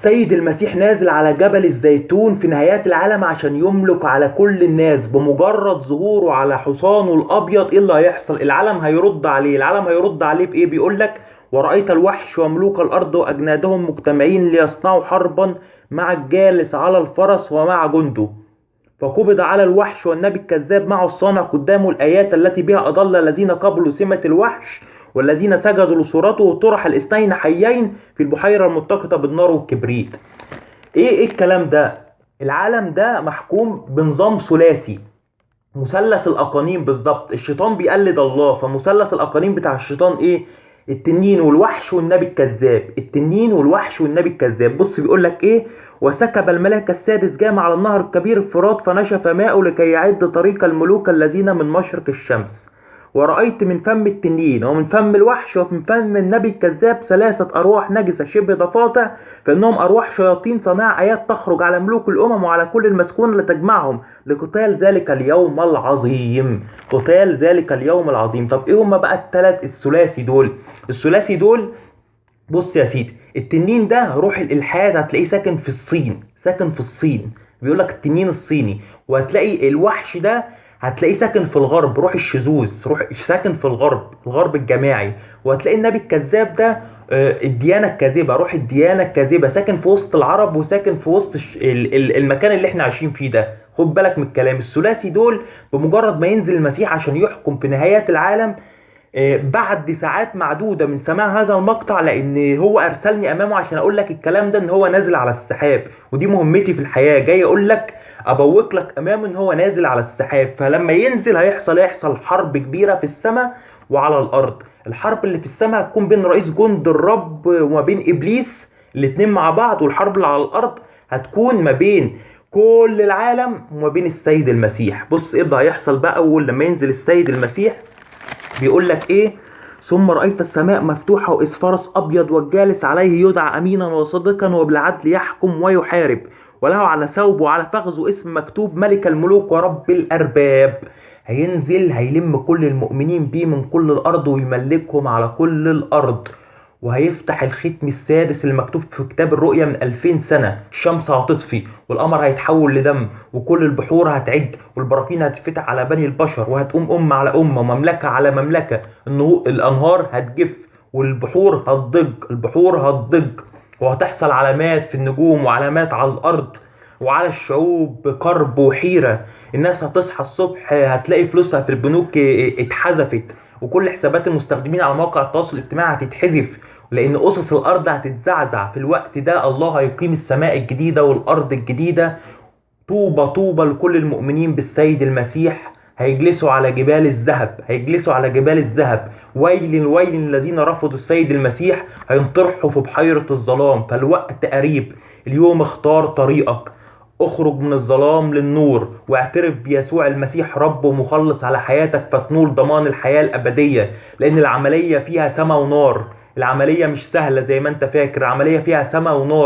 السيد المسيح نازل على جبل الزيتون في نهايات العالم عشان يملك على كل الناس. بمجرد ظهوره على حصانه الابيض ايه اللي هيحصل؟ العالم هيرد عليه. العالم هيرد عليه بايه؟ بيقول لك ورأيت الوحش وملوك الارض واجنادهم مجتمعين ليصنعوا حربا مع الجالس على الفرس ومع جنده. فقبض على الوحش والنبي الكذاب معه الصانع قدامه الآيات التي بها أضل الذين قبلوا سمة الوحش والذين سجدوا لصورته، وطرح الاثنين حيين في البحيرة المتقطة بالنار والكبريت. ايه الكلام ده؟ العالم ده محكوم بنظام ثلاثي، مثلث الأقانيم بالظبط. الشيطان بيقلد الله، فمثلث الأقانيم بتاع الشيطان ايه؟ التنين والوحش والنبي الكذاب. التنين والوحش والنبي الكذاب. بص بيقول لك ايه: وسكب الملاك السادس جام على النهر الكبير الفرات فنشف ماؤه لكي يعد طريق الملوك الذين من مشرق الشمس. ورأيت من فم التنين ومن فم الوحش ومن فم النبي الكذاب 3 أرواح نجسة شبه ضفادع، فإنهم أرواح شياطين صناع آيات تخرج على ملوك الأمم وعلى كل المسكون لتجمعهم لقتال ذلك اليوم العظيم. قتال ذلك اليوم العظيم. طب إيه هما بقى الثلاث الثلاثي دول؟ الثلاثي دول بص يا سيدي، التنين ده روح الإلحاد، هتلاقيه ساكن في الصين، ساكن في الصين، بيقول لك التنين الصيني. وهتلاقي الوحش ده هتلاقيه ساكن في الغرب، روح الشذوذ، روح ساكن في الغرب، الغرب الجماعي. وهتلاقي النبي الكذاب ده الديانة الكاذبة، روح الديانة الكاذبة، ساكن في وسط العرب وساكن في وسط المكان اللي احنا عايشين فيه ده. خد بالك من الكلام. الثلاثي دول بمجرد ما ينزل المسيح عشان يحكم في نهايات العالم، بعد ساعات معدودة من سماع هذا المقطع، لأن هو أرسلني أمامه عشان أقول لك الكلام ده، إن هو نازل على السحاب، ودي مهمتي في الحياة، جاي أقول لك أبوق لك أمامه إن هو نازل على السحاب. فلما ينزل هيحصل حرب كبيرة في السماء وعلى الأرض. الحرب اللي في السماء هتكون بين رئيس جند الرب وما بين إبليس، الاتنين مع بعض. والحرب اللي على الأرض هتكون ما بين كل العالم وما بين السيد المسيح. بص إيه اللي هيحصل بقى أول لما ينزل السيد المسيح. بيقول لك ايه: ثم رأيت السماء مفتوحة وإذ فرس أبيض والجالس عليه يدعى أمينا وصدقا وبالعدل يحكم ويحارب، وله على ثوبه وعلى فخذه اسم مكتوب ملك الملوك ورب الأرباب. هينزل هيلم كل المؤمنين بيه من كل الأرض ويملكهم على كل الأرض، وهيفتح الختم السادس اللي مكتوب في كتاب الرؤيا من 2000 سنة. الشمس هتطفي والقمر هيتحول لدم وكل البحور هتعج والبراكين هتتفتح على بني البشر، وهتقوم أمة على أمة ومملكة على مملكة. الأنهار هتجف والبحور هتضج، البحور هتضج، وهتحصل علامات في النجوم وعلامات على الأرض وعلى الشعوب، كرب وحيرة. الناس هتصحى الصبح هتلاقي فلوسها في البنوك اتحذفت، وكل حسابات المستخدمين على مواقع التواصل الاجتماعي هتتحذف، لأن أسس الأرض هتتزعزع. في الوقت ده الله هيقيم السماء الجديدة والأرض الجديدة. طوبى طوبى لكل المؤمنين بالسيد المسيح، هيجلسوا على جبال الذهب، هيجلسوا على جبال الذهب. ويل ويل الذين رفضوا السيد المسيح، هينطرحوا في بحيرة الظلام. فالوقت قريب، اليوم اختار طريقك، اخرج من الظلام للنور واعترف بيسوع المسيح رب ومخلص على حياتك، فتنول ضمان الحياة الأبدية. لأن العملية فيها سما ونار، العملية مش سهلة زي ما انت فاكر، العملية فيها سما ونار.